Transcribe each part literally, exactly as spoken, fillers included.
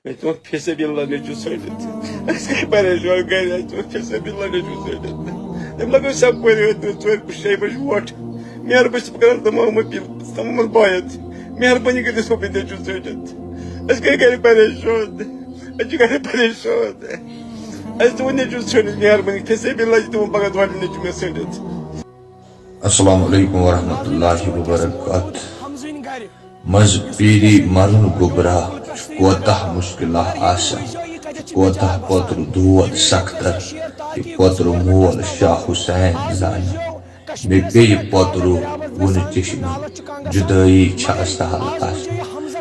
أسۍ دِمو فی سبیل اللہ نیٚچوٗ ژھٲنٛڈِتھ۔ أسۍ گٔے پریشان گرِ، أسۍ دِمو فی سبیل اللہ نیٚچوٗ ژھٲنٛڈِتھ۔ تٔمۍ لگٲو سب کورِ ہیوٚت، ژورِ پُشرے منٛز وۄٹھ۔ مہربٲنی چھِ بہٕ کران تمام اپیل، تمام بایَن، مہربٲنی کٔرِتھ أسۍ دِمو نیٚچوٗ ژھٲنٛڈِتھ۔ أسۍ گٔے گرِ پریشان، أسۍ چھِ گرِ پریشان۔ أسۍ دِمو نیٚچوٗ ژھٲنٛڈِتھ، مہربٲنی، فی سبیل اللہ، أسۍ دِمو پگاہ دۄہلہِ نیٚچوٗ مےٚ ژھٲنٛڈِتھ۔ السلام علیکم ورحمۃ اللہ وبرکاتہ۔ منٛز پیٖری مرُن گوٚبرا، کوتاہ مُشکِلہ آسان، کوتاہ پوترٕ دود سختر، یہِ پوترٕ مول شاہ حسین زانہِ۔ مےٚ پیٚیہِ پوترٕ وُنہِ چشمہٕ، جُدٲیی چھا سہل آسان۔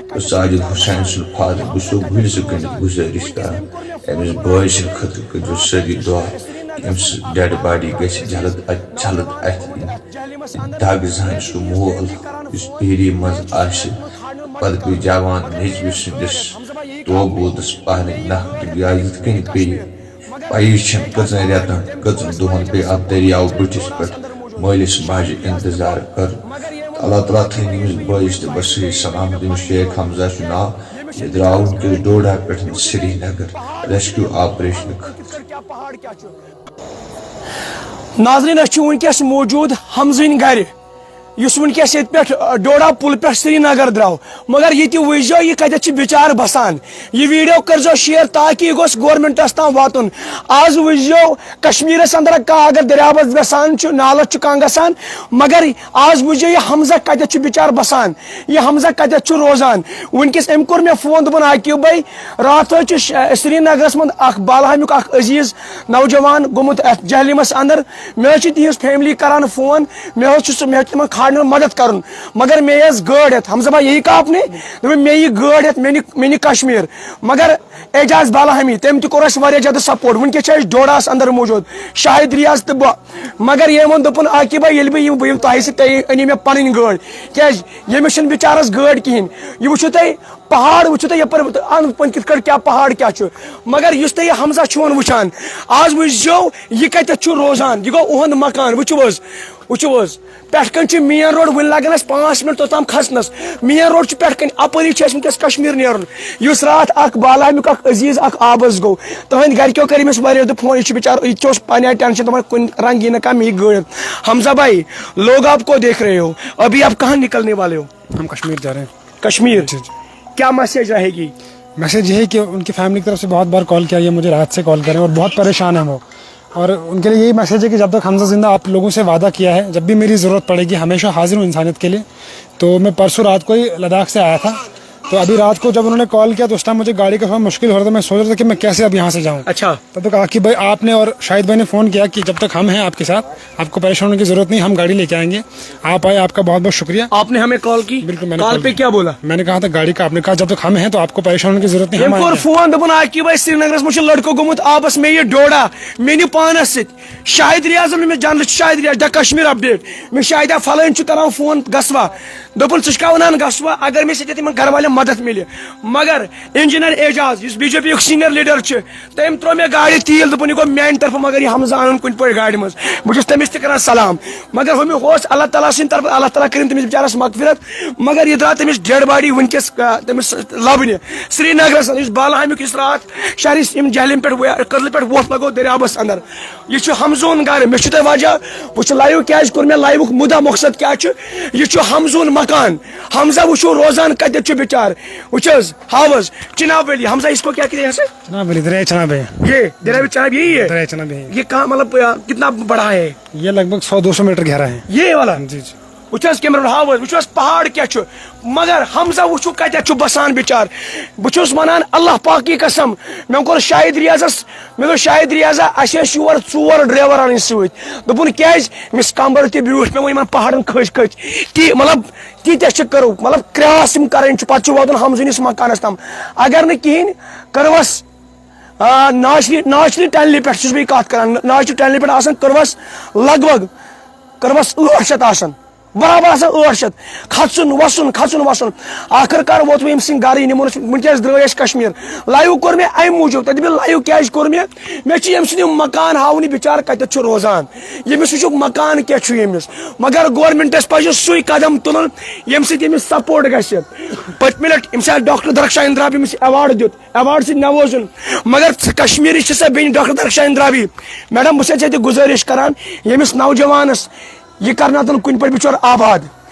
تہٕ ساجد حسین سُنٛد فادر، بہٕ چھُسو گُرِس کٔنِتھ گُزٲرِش کران، أمِس بٲے سٕنٛدِ خٲطرٕ کٔرۍزیو سٲری دُعا، أمۍ سٕنٛز ڈیڈ باڈی گژھِ جلد از جلد اَتھِ یِنۍ۔ دگ زن سُہ مول یُس پیٖری منٛز آسہِ، پتہٕ پیٚیہِ جوان نیٚچوِس سٕنٛدِس توبوٗدس پہنٕکۍ نکھ تُلۍ، یا یِتھ کٔنۍ پیٚیہِ۔ پَیی چھَنہٕ کٔژَن رٮ۪تَن، کٔژَن دۄہَن پیٚیہِ اَتھ دٔریاو بٔٹھِس پٮ۪ٹھ مٲلِس ماجہِ اِنتظار کَرُن۔ اللہ تعالیٰ تھٲیِن ییٚمِس بٲیِس تہِ بَس صحیح سلامت۔ ییٚمِس شیخ حمزہ چھُ ناو، یہِ درٛاو وٕنکیٚس ڈوڈا پٮ۪ٹھ سرینگر ریسکیو آپریشنہٕ خٲطرٕ۔ ناظرین، أسۍ چھِ وٕنکیٚس موجود حمزٕنۍ گرِ، یُس وٕنکیٚس ییٚتہِ پٮ۪ٹھ، آ، ڈوڈا پُل پٮ۪ٹھ سرینگر درٛاو۔ مگر یہِ تہِ وٕچھزیو، یہِ کتٮ۪تھ چھُ بِچار بسان۔ یہِ video کٔرزیو share، تاکہِ یہِ گوٚژھ governmentس تام واتُن۔ آز وٕچھزیو، کشمیرس اندر کانٛہہ اگر دٔریاوس گژھان چھُ، نالس چھُ کانٛہہ گژھان، مگر آز وٕچھزیو، یہِ حمزہ کتٮ۪تھ چھُ بِچار بسان، یہِ حمزہ کتٮ۪تھ چھُ روزان۔ وٕنکیٚس أمۍ کوٚر مےٚ phone، دوٚپُن، عاقب بھائی، راتھ حظ چھُ ش-، سرینگرس منٛز اکھ بالہامُک اکھ عزیز نوجوان گوٚمُت اتھ جہلمس اندر۔ مےٚ حظ چھِ تِہنٛز family کران phone، مےٚ حظ چھُ سُہ، مےٚ حظ چھُ تِمن کھالنہِ منٛز مدد کرُن، مگر مےٚ یہِ ٲس گٲڑۍ ہٮ۪تھ، حمزہ بھائی، یہی کہا آپ نے؟ دوٚپُن، مےٚ یہِ گٲڑۍ ہٮ۪تھ، مےٚ نہِ، مےٚ نہِ کشمیر، مگر اعجاز بالاہمی، تٔمۍ تہِ کوٚر اَسہِ واریاہ زیادٕ support۔ وٕنکیٚس چھِ أسۍ ڈوڈاہَس اندر موٗجوٗد، شاہد ریاض تہٕ بہٕ۔ مگر ییٚمۍ ووٚن، دوٚپُن، عاقب بھائی، ییٚلہِ بہٕ یِمہٕ، بہٕ یِمہٕ تۄہہِ سۭتۍ، تُہۍ أنِو مےٚ پنٕنۍ گٲڑۍ، کیازِ ییٚمِس چھِنہٕ بِچارَس گٲڑۍ کِہیٖنۍ۔ یہِ وٕچھِو تُہۍ، پہاڑ وٕچھِو تُہۍ یپٲرۍ، أنٛدۍ پٔکۍ کِتھ کٲٹھۍ کیٛاہ پہاڑ کیٛاہ چھُ۔ مگر یُس تُہۍ یہِ حمزہ چھِوَن وٕچھان، آز وٕچھزیو، یہِ کَتٮ۪تھ چھُ روزان، یہِ گوٚو اُہُنٛد مکان۔ وٕچھِو حظ، وٕچھِو حظ، پٮ۪ٹھ کَنۍ چھِ main road، وٕنہِ لَگَن اَسہِ پانٛژھ minute توٚتام کھَسنَس۔ Main road چھُ پٮ۪ٹھ کَنۍ، اَپٲری چھُ اَسہِ وٕنکیٚس کشمیٖر نیرُن۔ یُس راتھ اَکھ بالاہمیُک اَکھ عزیٖز اَکھ آبَس گوٚو، تُہٕنٛدۍ گَرِکیو کَرِ أمِس واریاہ دۄہ phone، یہِ چھُ بِچارٕ، یہِ تہِ اوس پانہٕ ٹٮ۪نشَن، دَپان کُنہِ رنٛگہٕ یی نہٕ کانٛہہ مےٚ یہِ گٲڑۍ۔ حمزہ بھائی، لوگ آپ کو دیکھ رہے ہو، ابھی آپ کہاں نکلنے والے ہو؟ ہم کشمیر جا رہے ہیں۔ کشمیر؟ جی، جی۔ کیا message رہے گی؟ Message یہ ہے کہ ان کی family کی طرف سے بہت بار call کیا گیا، مجھے رات سے call کر رہے ہیں اور بہت پریشان ہیں وہ۔ اور ان کے لیے یہی message ہے کہ جب تک حمزہ زندہ، آپ لوگوں سے وعدہ کیا ہے، جب بھی میری ضرورت پڑے گی، ہمیشہ حاضر ہوں انسانیت کے لیے۔ تو میں پرسوں رات کو ہی لداخ سے آیا تھا، تو ابھی رات کو جب انہوں نے call کیا تو اس time مجھے گاڑی کا تھوڑا مشکل ہو رہا تھا، میں سوچ رہا تھا کہ میں کیسے اب یہاں سے جاؤں۔ اچھا۔ تب تک عاقب بھائی، آپ نے اور شاہد بھائی نے phone کیا کہ جب تک ہم ہیں آپ کے ساتھ، آپ کو پریشان ہونے کی ضرورت نہیں، ہم گاڑی لیکے آئیں گے۔ آپ آئے، آپ کا بہت بہت شکریہ۔ آپ نے ہمیں call کی؟ بالکل، میں نے کال call پہ کی۔ کیا بولا؟ میں نے کہا تھا گاڑی کا، آپ نے کہا جب تک ہم ہیں تو آپ کو پریشان ہونے کی ضرورت نہیں، ہم أمۍ آئیں کوٚر گے۔ Phone، دوٚپُن، عاقب بھائی، سرینگرس منٛز چھُ لڑکہٕ گوٚمُت آبس، مےٚ یہِ ڈوڈا، مےٚ نہِ پانس سۭتۍ۔ شاہد ریاض، مےٚ جانس چھُ Shahid Riyaz, The Kashmir Update۔ مےٚ شاہدہ فلٲنۍ چھُ کران phone، گژھوا؟ دوٚپُن، ژٕ چھُکھا ونان گژھوا؟ اگر مےٚ سۭتۍ یِمن گرٕ والٮ۪ن مدد مِلہِ۔ مگر انجینئر اعجاز، یُس بی جے پی یُک senior leader چھُ، تٔمۍ ترٛوو مےٚ گاڑِ تیٖل، دوٚپُن، یہِ گوٚو میانہِ طرفہٕ، مگر یہِ حمزہ اَنُن کُنہِ پٲٹھۍ گاڑِ منٛز۔ بہٕ چھُس تٔمِس تہِ کران سلام۔ مگر ہُمہِ اوس اللہ تعالیٰ سٕنٛدِ طرفہٕ، اللہ تعالیٰ کٔرِن تٔمِس بِچارَس مغفرت۔ مگر یہِ درٛاو تٔمِس dead body وٕنکیٚس، آ، تٔمِس لَبنہِ۔ سرینگرَس منٛز یُس بالاہامیُک یُس راتھ شہرِ یِم جہلِم پٮ۪ٹھ وے-، کٔدلہٕ پٮ۪ٹھ وۄٹھ لَگٲو دٔریابَس اَندَر۔ یہِ چھُ حمزون گرٕ۔ مےٚ چھُ تۄہہِ وجہ، وٕچھ live کیٛازِ کوٚر مےٚ liveُک مُدا مقصد کیٛاہ چھُ؟ یہِ چھُ حمزون مکان۔ حمزہ وٕچھِو روزان کَتٮ۪تھ چھُ بِچار۔ وٕچھ حظ، ہاو حظ، چناب ولی، حمزہ اس کو کیا کہتے ہیں یہاں سے؟ چناب ولی، دریا چناب ہے۔ یہ دریا چناب یہی ہے؟ دریا چناب یہی ہے۔ یہ کہاں، مطلب، آ، کتنا بڑا ہے؟ یہ لگ بھگ سو دو سو میٹر گہرا ہے۔ یہ والا؟ جی، جی۔ وٕچھ حظ، camera ہاو حظ، وٕچھ حظ، پہاڑ کیٛاہ چھُ۔ مگر حمزہ وٕچھِو کَتٮ۪تھ چھُ بسان بِچار۔ بہٕ چھُس وَنان، اللہ پاک کی قسم، مےٚ کوٚر شاہد ریاضس، مےٚ دوٚپ، شاہد ریاضا، اَسہِ ٲسۍ یور ژور driver اَنٕنۍ سۭتۍ۔ دوٚپُن، کیٛازِ؟ مےٚ ٲس کمبر تہِ بیوٗٹھ، مےٚ ووٚن یِمن پہاڑن کھٔسۍ کھٔسۍ۔ تی، مطلب، تیٖتیٛاہ چھِ کٔرٕو، مطلب، cross یِم کَرٕنۍ چھِ، پَتہٕ چھُ واتُن حمزٕنِس مکانس تام۔ اگر نہٕ کِہیٖنۍ، کٔرٕوَس، آ، ناشری، ناشری tunnel پٮ۪ٹھ چھُس بہٕ یہِ کَتھ کَران، ناشری tunnel پٮ۪ٹھ آسان کٔرٕوَس لگ بگ، کٔرٕوَس ٲٹھ شیٚتھ آسان۔ برابر آسان ٲٹھ شیٚتھ، کھژُن وَسُن، کھژُن وَسُن۔ آخر کار ووت بہٕ أمۍ سٕنٛدِ گرٕ، یِمن اوس، وٕنکیٚس درٛٲے أسۍ کشمیر۔ لایِو کوٚر مےٚ اَمہِ موٗجوٗب، تَتہِ دوٚپ مےٚ، لایِو کیازِ کوٚر مےٚ؟ مےٚ چھُ ییٚمۍ سُنٛد یہِ مکان ہاوُن، یہِ بِچارٕ کَتٮ۪تھ چھُ روزان، ییٚمِس وٕچھُکھ مکان کیٛاہ چھُ ییٚمِس۔ مگر گورمنٹس پَزِ سُے قدم تُلُن، ییٚمہِ سۭتۍ ییٚمِس سپورٹ گژھِ۔ پٔتمہِ لٹہِ ییٚمہِ ساتہٕ ڈاکٹر درخشان اندرا أمِس ایوارڈ دیُت، ایوارڈ سۭتۍ نوازُن، مگر کشمیرٕچ چھِ سۄ بیٚنہِ ڈاکٹر درخشان اندرا۔ میڈم، بہٕ چھَس ژےٚ تہِ گُزٲرِش کران، ییٚمِس نوجوانس یہِ کرناتن کُنہِ پٲٹھۍ بِچور آباد۔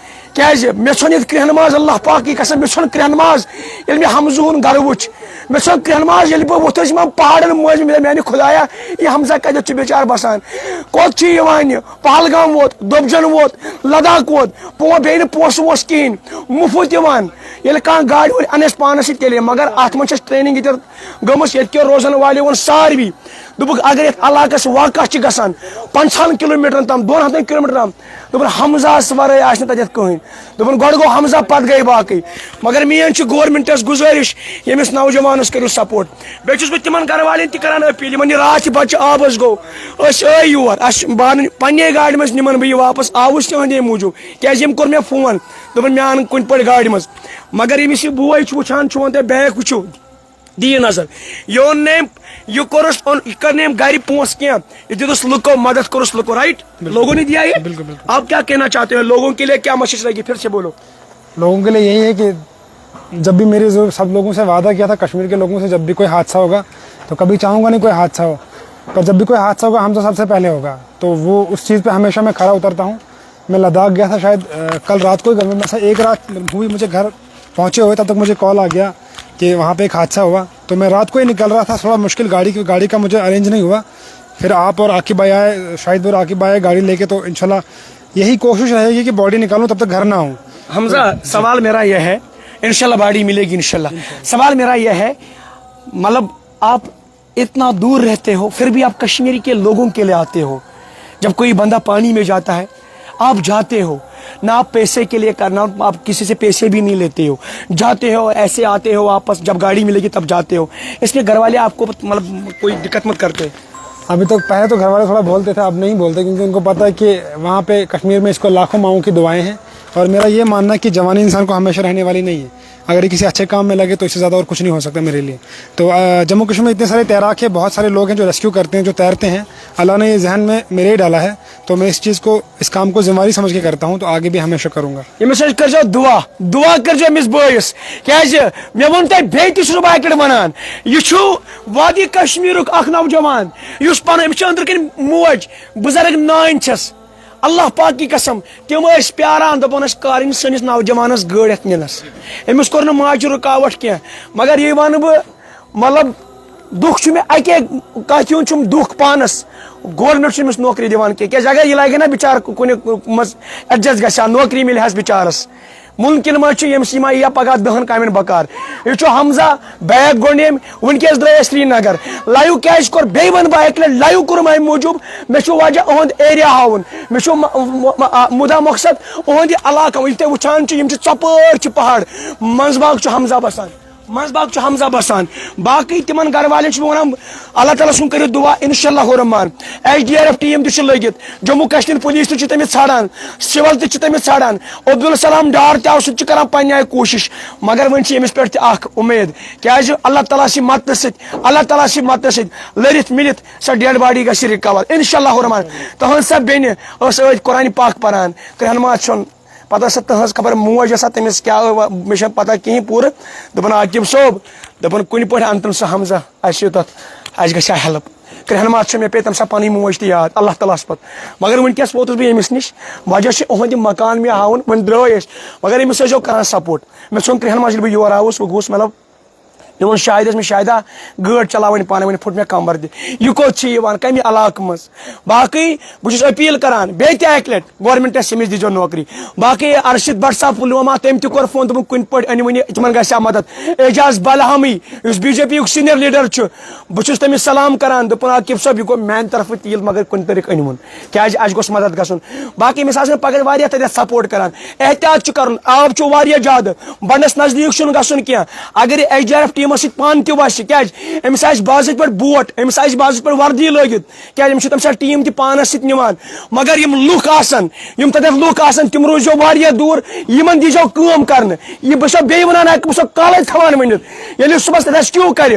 کیازِ؟ مےٚ ژھوٚن ییٚتہِ کرٛیٚہن ماز، اللہ پاک کی قسم، مےٚ ژھوٚن کرٛیٚہن ماز، ییٚلہِ مےٚ حمزٕ ہُن گرٕ وُچھ۔ مےٚ ژھوٚن کرٛیٚہن ماز، ییٚلہِ بہٕ ووٚتھُس یِمن پہاڑن مٔنٛزۍ، مےٚ دوٚپ، میانہِ خدایا، یہِ حمزہ کتٮ۪تھ چھُ بِچار بسان؟ کوٚت چھُ یِوان یہِ؟ پہلگام ووت، دوٚبجن ووت، لداخ ووت، پو-، بیٚیہِ نہٕ پونٛسہٕ وونٛسہٕ کِہینۍ، مُفت یِوان۔ ییٚلہِ کانٛہہ گاڑِ وٲلۍ انٮ۪س پانس سۭتۍ، تیٚلہِ، مگر اتھ منٛز چھِ اَسہِ ٹریننگ ییٚتٮ۪تھ گٔمٕژ، ییٚتہِ کیو روزن والٮ۪و ووٚن ساروی، دوٚپُکھ، اگر یتھ علاقس واقعہ چھِ گژھان، پنٛژاہن کلوٗمیٹرن تام، دۄن ہتن کلوٗمیٹرن تام، دوٚپُن، حمزہس ورٲے آسہِ نہٕ تتٮ۪تھ کٕہٕنۍ۔ دوٚپُن، گۄڈٕ گوٚو حمزہ، پتہٕ گٔے باقٕے۔ مگر میٲنۍ چھِ گورمنٹس گُزٲرِش، ییٚمِس نوجوانس کٔرِو سپورٹ۔ بیٚیہِ چھُس بہٕ تِمن گرٕ والٮ۪ن تہِ کران اپیل، یِمن یہِ راتھ یہِ بچہِ آبس گوٚو، أسۍ ٲے یور، اسہِ بہٕ انہٕ پننے گاڑِ منٛز نِمن بہٕ یہِ واپس، آوُس تِہنٛدے موٗجوٗب، کیازِ یِم کوٚر مےٚ فون، دوٚپُن، مےٚ انہٕ کُنہِ پٲٹھۍ گاڑِ منٛز۔ مگر ییٚمِس یہِ بوے چھُ وٕچھان، چون تۄہہِ بیک وٕچھِو، دِیِو نظر، یہِ اوٚن نہٕ أمۍ، یہِ کوٚرُس اوٚن، یہِ کٔر نہٕ أمۍ گرِ پونٛسہٕ کینٛہہ، یہِ دیُتُس لُکو مدد، کوٚرُس لُکو، رائٹ؟ لوگوں نے دیا یہ؟ بالکل، بالکل۔ آپ کیا کہنا چاہتے ہیں؟ لوگوں کے لیے کیا میسج رہے گی؟ پھر سے بولو۔ لوگوں کے लिए यही है कि जब भी मेरे जो सब लोगों से वादा किया था, कश्मीर के लोगों से, जब भी कोई हादसा होगा तो कभी चाहूँगा नहीं कोई हादसा हो, पर जब भी कोई हादसा होगा हम तो सबसे पहले होगा। तो वो उस चीज़ पे हमेशा मैं खरा उतरता हूँ। मैं लद्दाख गया था शायद, अ, कल रात को ही, घर में से एक रात हुई मुझे घर पहुँचे हुए, तब तक मुझे कॉल आ गया कि वहाँ पे एक हादसा हुआ। तो मैं रात को ही निकल रहा था, थोड़ा मुश्किल, गाड़ी की, गाड़ी का मुझे अरेंज नहीं हुआ। फिर आप और आकिब भाई आए, शाहिद भाई और आकिब भाई आए गाड़ी लेके। तो इंशाल्लाह यही कोशिश रहेगी कि बॉडी निकालूं, तब तक घर ना आऊं। हमजा, सवाल मेरा यह है, इंशाल्लाह बॉडी मिलेगी, इंशाल्लाह। सवाल मेरा यह है, मतलब, आप इतना दूर रहते हो, फिर भी आप कश्मीर के लोगों के लिए आते हो। जब कोई बंदा पानी में जाता है, आप जाते हो, ना आप पैसे के लिए करना, आप किसी से पैसे भी नहीं लेते हो, जाते हो, ऐसे आते हो वापस, जब गाड़ी मिलेगी तब जाते हो। इसके घर वाले आपको मत-, मतलब, कोई दिक्कत मत करते? अभी तो, पहले तो घर वाले थोड़ा बोलते थे, अब नहीं बोलते, क्योंकि उनको पता है कि वहाँ पे कश्मीर में इसको लाखों माओं की दुआएं हैं। और मेरा ये मानना है कि जवानी इंसान को हमेशा रहने वाली नहीं है। अगर ये किसी अच्छे काम में लगे तो इससे ज़्यादा और कुछ नहीं हो सकता मेरे लिए। तो, अ, जम्मू कश्मीर में इतने सारे तैराक हैं, बहुत सारे लोग हैं जो रेस्क्यू करते हैं, जो तैरते हैं। अल्लाह ने ये जहन में मेरे ही डाला है, तो मैं इस चीज़ को, इस काम को जिम्मेवारी समझ के करता हूँ, तो आगे भी हमेशा करूँगा। ییٚمِس أسۍ کٔرۍزیو دُعا، دُعا کٔرۍزیو أمِس بٲیِس، کیٛازِ مےٚ ووٚن تۄہہِ، بیٚیہِ تہِ چھُس بہٕ اَکہِ لَٹہِ وَنان، یہِ چھُ وادی کشمیٖرُک اَکھ نوجوان، یُس پَنُن، أمِس چھِ أنٛدرٕ کَنۍ موج، بُزرگ نانۍ چھَس، اللہ پاک کی قسم، تِم ٲسۍ پیاران، دَپان ٲسۍ، کر یِن سٲنِس نوجوانَس گٲڑۍ ہٮ۪تھ نِنَس۔ أمِس کوٚر نہٕ ماجہِ رُکاوَٹ کینٛہہ۔ مگر یی وَنہٕ بہٕ، مطلب، دُکھ چھُ مےٚ اَکے کَتھِ ہُنٛد چھُم دُکھ پانَس، گورمٮ۪نٛٹ چھُنہٕ أمِس نوکری دِوان کینٛہہ۔ کیٛازِ اگر یہِ لَگہِ ہا نا بِچارٕ کُنہِ منٛز ایڈجسٹ گژھِ ہا، نوکری مِلہِ ہَس بِچارَس۔ مُمکِن ما چھُ ییٚمِس یِم یی ہا پَگاہ دَہَن کامٮ۪ن بکار؟ یہِ چھُ حمزہ، بیگ گۄڈٕ ییٚمۍ، وٕنکیٚس درٛاے أسۍ سرینگر۔ لایِو کیٛازِ کوٚر؟ بیٚیہِ وَنہٕ بہٕ اَکہِ لَٹہِ، لایِو کوٚرُم اَمہِ موٗجوٗب، مےٚ چھُ وجہ اُہُنٛد ایریا ہاوُن، مےٚ چھُ مُ-، مُ-، مُ-، آ، مُدا مقصد اُہُنٛد یہِ علاقہٕ ہاوُن۔ یہِ تُہۍ وٕچھان چھِو، یِم چھِ ژۄپٲرۍ چھِ پہاڑ، منٛزباگ چھُ حمزہ بسان، منٛزباگ چھُ حمزہ بسان۔ باقٕے تِمن گرٕ والٮ۪ن چھُس بہٕ وَنان، اللہ تعالیٰ سُنٛد کٔرِو دُعا، انشاءاللہ الرحمٰن۔ S D R F team تہِ چھِ لٔگِتھ، جموں کشمیر پُلیٖس تہِ چھِ تٔمِس ژھانڈان، سِول تہِ چھِ تٔمِس ژھانڈان، عبدالسلام ڈار تہِ آو، سُہ تہِ چھُ کران پننہِ آیہِ کوٗشِش، مگر وۄنۍ چھِ ییٚمِس پٮ۪ٹھ تہِ اکھ اُمید، کیازِ اللہ تعالیٰ سٕنٛدِ مدتہٕ سۭتۍ، اللہ تعالیٰ سٕنٛدِ مدتہٕ سۭتۍ لٔرِتھ مِلِتھ سۄ ڈیڈ باڈی گژھِ رِکور، انشاءاللہ الرحمٰن۔ تُہنٛز سۄ بیٚنہِ ٲس أتھۍ قرآنِ پاک پران، کرٛہن ماز چھُن۔ پتہٕ ٲس سۄ تٕہٕنٛز خبر موج ٲسا تٔمِس کیٛاہ ٲ-، مےٚ چھَنہٕ پتہ کِہیٖنۍ پوٗرٕ۔ دوٚپُن، عاقب صٲب، دوٚپُن، کُنہِ پٲٹھۍ اَن تٔمۍ سُہ حمزہ، اَسہِ یوٗتاہ، اَسہِ گژھِ ہا ہیلپ۔ کرٛہن ماز چھُ، مےٚ پیٚیہِ تَمہِ ساتہٕ پَنٕنۍ موج تہِ یاد، اللہ تعالیٰ ہَس پَتہٕ۔ مگر وٕنکیٚس ووتُس بہٕ ییٚمِس نِش، وجہ چھُ اُہُنٛد یہِ مکان مےٚ ہاوُن، وۄنۍ درٛاے أسۍ۔ مگر أمِس ٲسۍزیو کران سپورٹ۔ مےٚ ژھُن کرٛہن ماز، ییٚلہِ بہٕ یور آوُس، بہٕ گوٚوُس، مطلب، مےٚ ووٚن شاہدس، مےٚ، "شاہدہ، گٲڑۍ چلاوٕنۍ پانہٕ، وۄنۍ پھُٹ مےٚ کمر تہِ۔ یہِ کوٚت چھِ یِوان، کمہِ علاقہٕ منٛز؟" باقٕے بہٕ چھُس اپیل کران بیٚیہِ تہِ اکہِ لٹہِ گورنمنٹس، أمِس دیٖزیو نوکری۔ باقٕے ارشد بٹ صاحب پلوامہ، تٔمۍ تہِ کوٚر فون، دوٚپُن، کُنہِ پٲٹھۍ أنِو وۄنۍ یہِ، تِمن گژھِ ہا مدد۔ اعجاز بلہمی، یُس بی جے پی یُک سینئر لیڈر چھُ، بہٕ چھُس تٔمِس سلام کران، دوٚپُن، عاقب صٲب، یہِ گوٚو میانہِ طرفہٕ تیٖل، مگر کُنہِ طریٖقہٕ أنِوُن، کیازِ اَسہِ گوٚژھ مدد گژھُن۔ باقٕے أمِس آسن پگاہ واریاہ تتٮ۪تھ سپورٹ کران۔ احتیاط چھُ کرُن، آب چھُ واریاہ زیادٕ، بنڈس نزدیٖک چھُنہٕ گژھُن کینٛہہ۔ اگر یہِ S D R F team تِمو سۭتۍ پانہٕ تہِ وَسہِ۔ کیٛازِ؟ أمِس آسہِ بازٕچ پٮ۪ٹھ بوٹ، أمِس آسہِ بازٕچ پٮ۪ٹھ وردی لٲگِتھ، کیٛازِ؟ أمِس چھِ تَمہِ ساتہٕ ٹیٖم تہِ پانَس سۭتۍ نِوان۔ مگر یِم لُکھ آسَن، یِم تَتٮ۪تھ لُکھ آسَن، تِم روٗزیو واریاہ دوٗر، یِمَن دیٖزیو کٲم کَرنہٕ۔ یہِ بہٕ چھُسو بیٚیہِ وَنان، اَکہِ بہٕ چھُسو کالَے تھاوان ؤنِتھ، ییٚلہِ یہِ صُبحَس ریسکیوٗ کَرِ،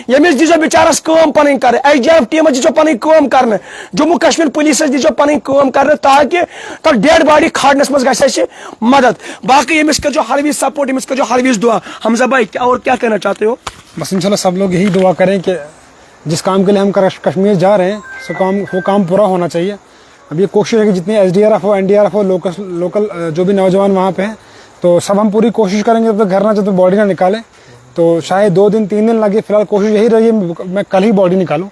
ییٚمِس دیٖزیو بِچارَس کٲم پَنٕنۍ کَرٕنۍ، ایس ڈی آر ایف ٹیٖمَس دیٖزیو پَنٕنۍ کٲم کَرنہٕ، جموں کشمیر پُلیٖسَس دیٖزیو پَنٕنۍ کٲم کَرنہٕ، تاکہِ تَتھ ڈیڈ باڈی کھالنَس منٛز گژھِ اَسہِ مدد۔ باقٕے ییٚمِس کٔرۍزیو ہر وِزِ سپورٹ، ییٚمِس کٔرۍزیو ہر وِزِ دُعا۔ حمزہ بھائی، کیا اور کیا کہنا چاہتے ہو؟ بس انشاءاللہ سب لوگ یہی دعا کریں کہ جس کام کے لیے ہم کر- کشمیر جا رہے ہیں، سو کام وہ کام پورا ہونا چاہیے۔ اب یہ کوشش ہے کہ جتنے ایس ڈی آر ایف ہو، این ڈی آر ایف ہو، لوکل لوکل جو بھی نوجوان وہاں پہ ہیں، تو سب ہم پوری کوشش کریں گے جب تک گھر نہ، جب تک باڈی نہ نکالیں۔ تو شاید دو دن تین دن لگے، فی الحال کوشش یہی رہی ہے، میں کل ہی باڈی نکالوں۔